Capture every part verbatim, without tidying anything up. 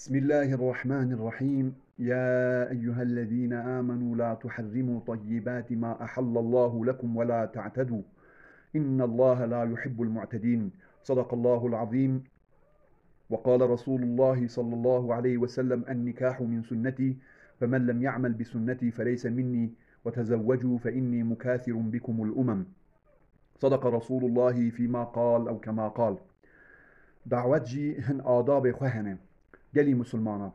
بسم الله الرحمن الرحيم. يا أيها الذين آمنوا لا تحرموا طيبات ما أحل الله لكم ولا تعتدوا. إن الله لا يحب المعتدين. صدق الله العظيم. وقال رسول الله صلى الله عليه وسلم: النكاح من سنتي، فمن لم يعمل بسنتي فليس مني، وتزوجوا فإني مكاثر بكم الأمم. صدق رسول الله فيما قال أو كما قال. Dawet jî hin adabê xwe hene. Gelî Musulmana,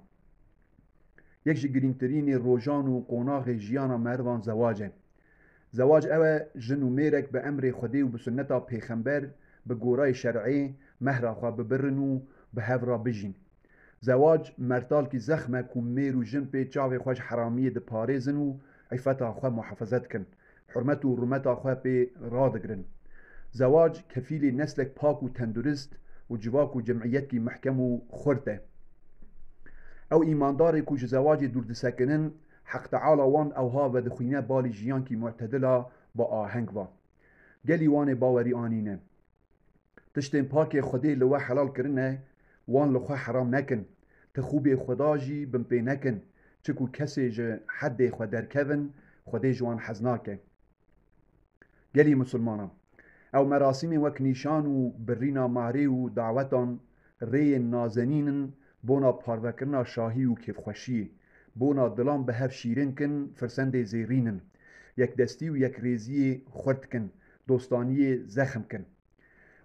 yek ji girîngtirînê rojan û qonaxê jiyana merivan zewac e. Zewac ew e, jin û mêrek bi emrê Xwedê û bi sunneta Pêxember, bi gorayê şer'ê, mehra xwe bibirin û bi hev re bijîn. Zewac mertalkî zexm e ku mêr û jin pê çavê xwe ji heramiyê diparêzin û îfeta xwe muhafaza dikin. Hurmet û rûmeta xwe pê radigirin. Zewac kefîlê neslek pak û tendurist û civak û cemîyetkî mehkem û xurt e. Ew îmandarê ku ji zewacê dûr disekinin, Heq Teala wan ewha vedixwîne balî jiyankî mu'tedila bi aheng va. Gelî wan ê bawerî anîne. Tiştên pakê Xwedê li we helal kirine, wan li xwe heram nekin. Ti xûbê Xweda jî binpê nekin, çiku kesê ji hedê xwe derkevin, Xwedê ji wan hez nake. Gelî Musulmana, ew merasîmên wek nîşan û birîna mahrê û dawetan rêyên nazenîn in bona parvekirina şahî û kêfxweşiyê, bona dilan bi hev şîrin kin, firsendê zêrîn in, yekdestî û yekrêziyê xurt kin, dostaniyê zexm kin.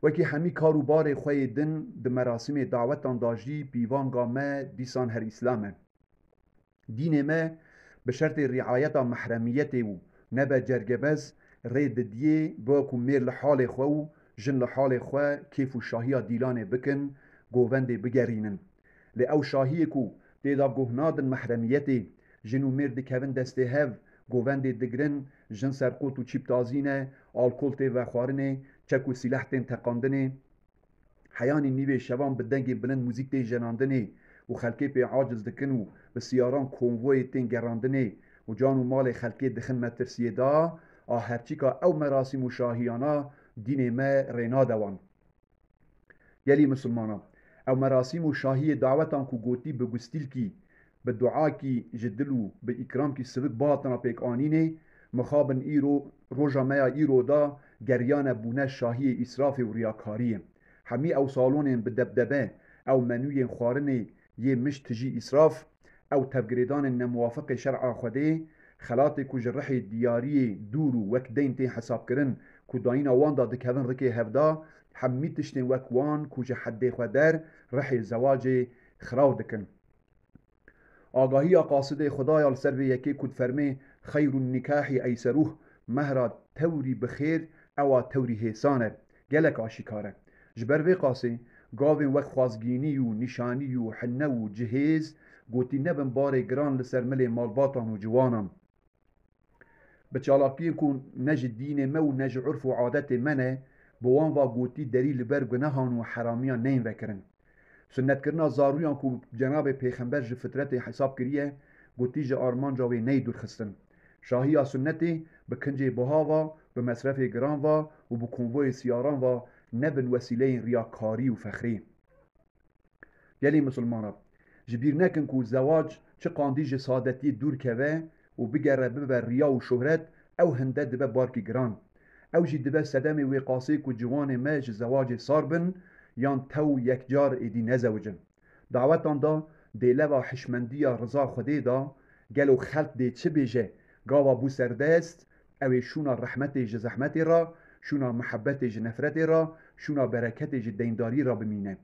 Wekî hemî kar û barê xwe yê din di merasîmê dawetan de jî pîvanga me dîsan her Îslam e. Dînê me bi şertê riayeta mehremiyetê û nebe cergebez rê didiyê bo ku mêr li halê xwe û jin li halê xwe kêf û şahiya dîlanê bikin, govendê bigerînin. Lê ew şahiyê ku tê de guh nadin mehremiyetê, jin û mêr dikevin destê hev, govendê digirin, jin serqot û çîp tazî ne, alkol tê vexwarinê, çek û sîleh tên teqandinê, heyanî nîvê şevan bi dengê bilind muzîk tê jenandinê û xelkê pê aciz dikin û bi siyaran konvoyê tên gerandinê û can û malê xelkê dixin metirsiyê de, a herçîka ew merasîm û şahiyana dînê me rê nade wan. Gelî Musulmana, ew merasîm û şahiyê dawetan ku gotî bi gustîlkî, bi duakî ji dil û bi îkramkî sivik bihatina pêkanînê, mixabin îro, roja me ya îro de geriyane bûne şahiyê îsrafê û riyakariyê. Hemî ew salonên bi debdebe, ew menûyên xwarinê yê mij tijî îsraf, ew tevgirêdanên nemuwafiqê şer'a Xwedê, xelatê ku ji rihê diyariyê dûr û wek deyn tê hesabkirin ku dayîna wan de dikevin rikê hevda, hemî tiştên wek wan ku ji heddê xwe der rihê zewacê xiraw dikin. Agahiya qasidê Xwedaya li ser vê yekê ku difermê: "Xeyrun nikahî eyseruh", mehra tewrî bi xêr, ewa tewrî hêsan e. Gelek aşîkar e. Ji ber vê qasê, gavên wek xwazgînî û nîşanî û hine û cihêz gotî nebin barê giran li ser milê malbatan û ciwanan. Bi çalakiyên ku ne ji dînê me û ne ji urf û adetê me ne, bi wan va gotî derî li ber gunehan û heramiyan neyên vekirin. Sunnetkirina zarûyan ku Cenabê Pêxember ji fitretê hesab kiriye, gotî ji armanca wê neyê dûrxistin. Şahiya sunnetê bi kincê buha va, bi mesrefê giran va û bi konvoyê siyaran va nebin wesîleyên riyakarî û fexrî. Gelî Musulmana, ji bîr nekin ku zewac çi qandî ji sadetiyê dûr keve û bigere bibe riya û şohret, ew hinde dibe barkî giran. Ew jî dibe sedemê wê qasê ku ciwanê me ji zewacê sar bin yan tew yekcar êdî nezewicin. Dawetan de dê leva hişmendiya riza Xwedê de, gelo xelk dê çi bêje, gava bû serdest, ew ê şûna rehmetê ji zehmetê re, şûna mihebetê ji nefretê re, şûna bereketê ji deyndariyê re bimîne.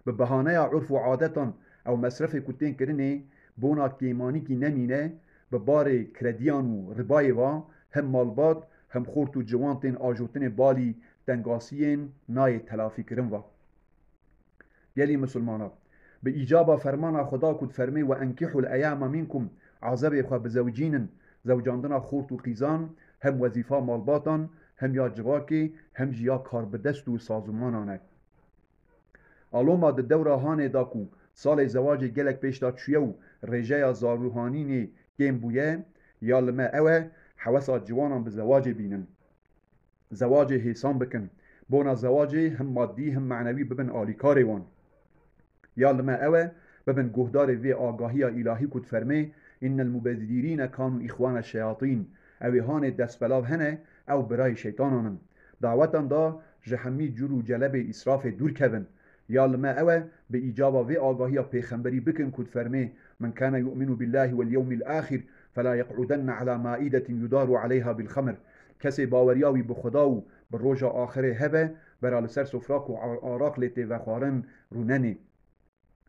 Bi behaneya urf û adetan ew mesrefê ku tên kirinê, bona kêmanîkî nemîne, bi barê krediyan û ribayê va, hem malbat, hem xort û ciwan tên ajotinê balî tengasiyên nayê telafîkirin va. Gelî Musulmana, bi îcaba fermana Xweda ku difermê: "Ve enkîhul eyama mînkum", azebê xwe bizewicînin, zewcandina xort û qîzan, hem wezîfa malbatan, hem ya civakê, hem jî ya karbidest û sazûmanan e. Aloma di dewra hanê da ku salê zewacê gelek pêş de çûye û rêjeya zarûhanînê kêm bûye, ya li me ew e, hewesa ciwanan bi zewacê bînin. Zewacê hêsan bikin. Bona zewacê him maddî him manewî bibin alîkarê wan. Ya li me ew e, Bibin guhdarê vê agahiya îlahî ku difermê, "Innel mubezîrîne kanu îxwane şeyatîn." Ew ê hanê destbelav hene, ew birayê şeytanan in. Dawetan da ji hemî cur û celebê îsrafê dûr kevin. Ya li me ew e, bi îcaba vê agahiya pêxemberî bikin ku difermê, "Men kane yu'minu billahi wel yewmil axir, fela yeq'udenne ala maidetin yudaru aleyha bil xemr." Kesê baweriya wî bi Xweda û bi roja axirê hebe, bera li ser sofra ku a-, araq lê tê vexwarin rûnenê.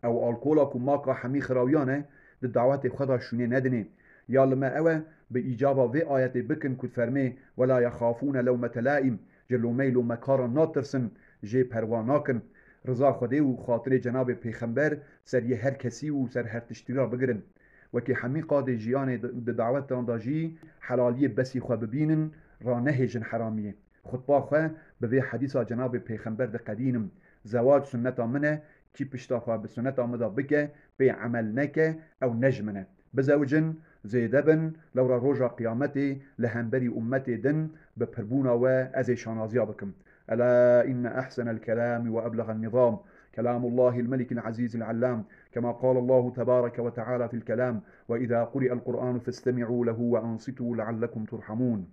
Ew alkola ku maka hemî xirawiyan e, di dawetê xwe de şûnê nedinê. Ya li me ew e, bi îcaba vê ayetê bikin ku difermê, "Wela yexafûne lewmete laim", ji lomeyê lomekaran natirsin, jê perwa nakin. Riza Xwedê û xatirê Cenabê Pêxember ser yê her kesî û ser her tiştî re bigirin. Wekî hemî qadê jiyanê di, di dawetan de jî helaliyê besî xwe bibînin, ranehêjin heramiyê. Xutba xwe bi vê hedîsa Cenabê Pêxember diqedînim, "Zewac sunneta min e, kî pişta xwe bi sunneta min de bike, pê emel neke, ew ne ji min e. Bizewicin, zêde bin, lewra roja qiyametê li hemberî ummetê din bi pirbûna we ez ê şanaziya bikim." Ela inne ahsenel kelami ve eblegan nizam, kelamullahil melikil azizil allam, kema qala Allahu tebareke ve teala fil kelam, ve iza quri'el Qur'anu festemi'u lehu ve ansitu leallekum turhamun.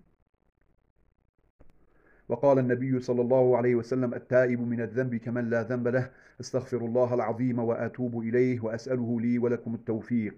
وقال النبي صلى الله عليه وسلم: "التائب من الذنب كمن لا ذنب له، أستغفر الله العظيم وأتوب إليه وأسأله لي ولكم التوفيق."